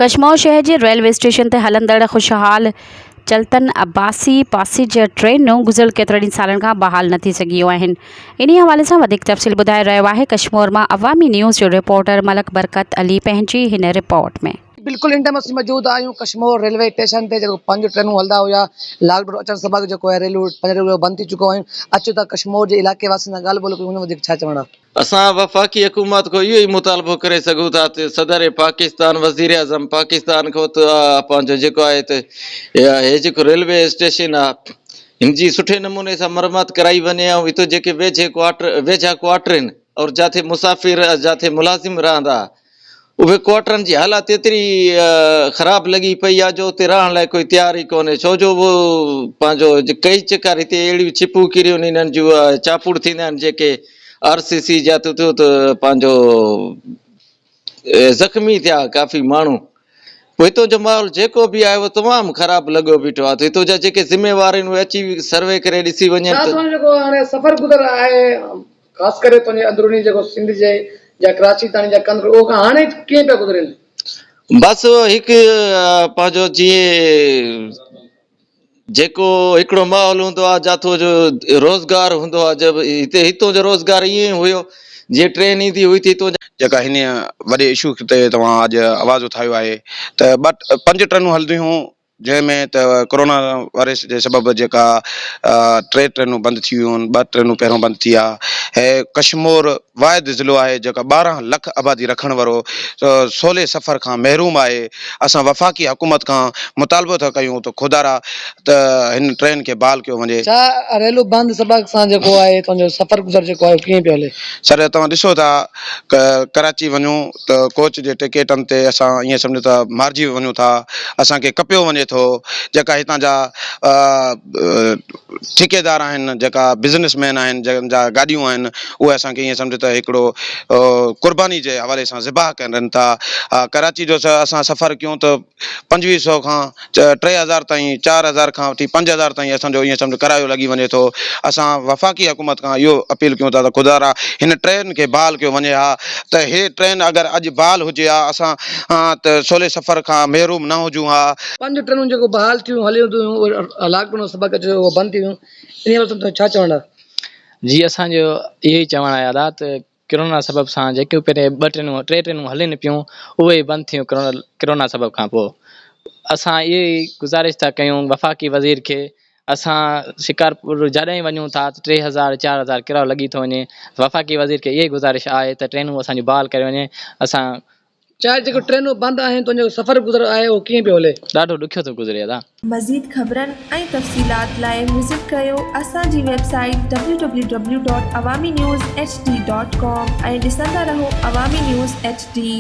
ڪشمور شهر جي railway station تي هلندڙ خوشحال چلتن عباسي پاسينجر ٽرينون گذريل ڪيترن ئي سالن کان بحال نه ٿي سگهيون آهن. انهي حوالي سان وڌيڪ تفصيل ٻڌائي رهيو آهي ڪشمور مان عوامي نيوز جو رپورٽر ملڪ برڪت علي پنهنجي هن رپورٽ ۾. بلڪل ان ٽائيم اسين موجود آهيون ڪشمور ريلوي اسٽيشن تي جيڪو پنج ٽرينون هلندا هيا لاڪ ڊائون اچڻ سبب جيڪو آهي ريلوي پنج ريلوي بند ٿي چڪو آهن اچو ته ڪشمور جي علائقي واسين سان ڳالهه ٻولهه ڪيون هن وڌيڪ ڇا چوڻ آهي. اسان وفاقي حڪومت کان اهو ئي مطالبو ڪري سگهون ٿا ته صدر پاڪستان وزيراعظم پاڪستان کان ته پنهنجو جيڪو آهي ته هي جيڪو ريلوي اسٽيشن آهي هن جي سٺي نموني سان مرمت ڪرائي وڃي ۽ هتو جيڪي ويجهي ڪوارٽر ويجها ڪوارٽر آهن اور جاٿي مسافر جاٿي ملازم رهندا اهي ڪوارٽرن جي حالت ايتري خراب لڳي پئي آهي جو اتي رهڻ لاء ڪوئي تيار ئي ڪونهي ڇو جو اهو پنهنجو ڪئي چڪر هتي اهڙيون ڇپون ڪريون انهن جون چاپڙ ٿيندا آهن جيڪي آر سي سي جا ته ته پنهنجو زخمي ٿيا ڪافي ماڻهو پوء هتو جو ماحول جيڪو به آهي اهو تمام خراب لڳو بيٺو آهي هتو جا جيڪي ذميوار آهن اهي اچي سروي ڪري ڏسي وڃن ڇا توهان جيڪو هاڻي سفر گذر آهي خاص ڪري تنهنجي اندروني جيڪو سنڌ جي جا ڪراچي تاڻي جا ڪنڌ اهو کان هاڻي ڪيئن پيا گذرين؟ بس هڪ پنهنجو جيئن جيڪو هڪڙو ماحول هوندو آهي جاٿو جو روزگار هوندو آهي جب هتي هتو جو روزگار ائين هيو جيئن ٽرين ايندي هئي ته هتو جا جيڪا هن وڏي اشو تي توهان اڄ آواز اٿايو آهي ته ٻه پنج ٽرينون هلنديون هيون جنهن ۾ ته ڪورونا وائرس جي سبب جيڪا ٽي ٽرينون بند ٿي ويون آهن ٻه ٽرينون پهريون بند ٿي آ هي ڪشمور واحد ضلعو آهي جيڪا 12 لک آبادي رکڻ وارو سولي سفر کان محروم آهي اسان وفاقي حڪومت کان مطالبو ٿا ڪيون ته خدارا ته هن ٽرين کي بحال ڪيو وڃي. ڇا ريلو بند سبب سان جيڪو آهي تنهنجو سفر گذر جيڪو آهي ڪيئن پيو هلي؟ سر توهان ڏسو ٿا ڪراچي وڃون ته ڪوچ جي ٽڪيٽن تي اسان ائين سمجهو ته مارجي وڃون ٿا، اسان کي ڪپيو وڃي ٿو، جيڪا هتان جا ٺيڪيدار آهن، جيڪا بزنس مين آهن، جن جا گاڏيون آهن، اهي اسان کي ائين سمجهو ته هڪڙو قرباني جي حوالي سان ذبح ڪرن ٿا. ڪراچي جو اسان سفر ڪيون ته 25 سو کان 3000 تائين، 4000 کان وٺي 5000 تائين اسان جو ائين سمجهه ڪرايو لڳي وڃي ٿو. اسان وفاقي حڪومت کان اهو اپيل ڪيون ٿا ته خدارا هن ٽرين کي بحال ڪيو وڃي ها ته هي ٽرين اگر اڄ بحال هجي ها اسان ته سولي سفر کان محروم نه هجون ها. پنج ٽرينون جيڪو بحال ٿيون هليون ٿيون اهي لاڪ ڊائون سبب اچي اهي بند ٿي ويون انهي بابت توهان ڇا چوڻ آهي؟ جي اسان جو اهو ئي چوڻ آهي ادا ته ڪرونا سبب سان جيڪيون پهرين ٻه ٽرينون ٽي ٽرينون هلن پيون اهي بند ٿيون ڪرونا سبب کان پوء اسان اهي ئي گذارش ٿا ڪيون وفاقي وزير کي اسان شڪارپور جڏهن وڃون ٿا ته 3000 4000 ڪرايو لڳي ٿو وڃي وفاقي وزير کي اهي گذارش آهي ته ٽرينون اسان جون بحال ڪري وڃي اسان چاهي جيڪو ٽرينون بند آهن تنهنجو سفر گذر آهي اهو ڪيئن پيو هلي؟ ڏاڍو ڏکيو ٿو گذري ادا. مزيد خبرن ۽ تفصيلات لاء وزٽ ڪريو اسان جي website www.awaminews hd.com ۽ ڏسندا رهو عوامي نيوز ايڇ ڊي.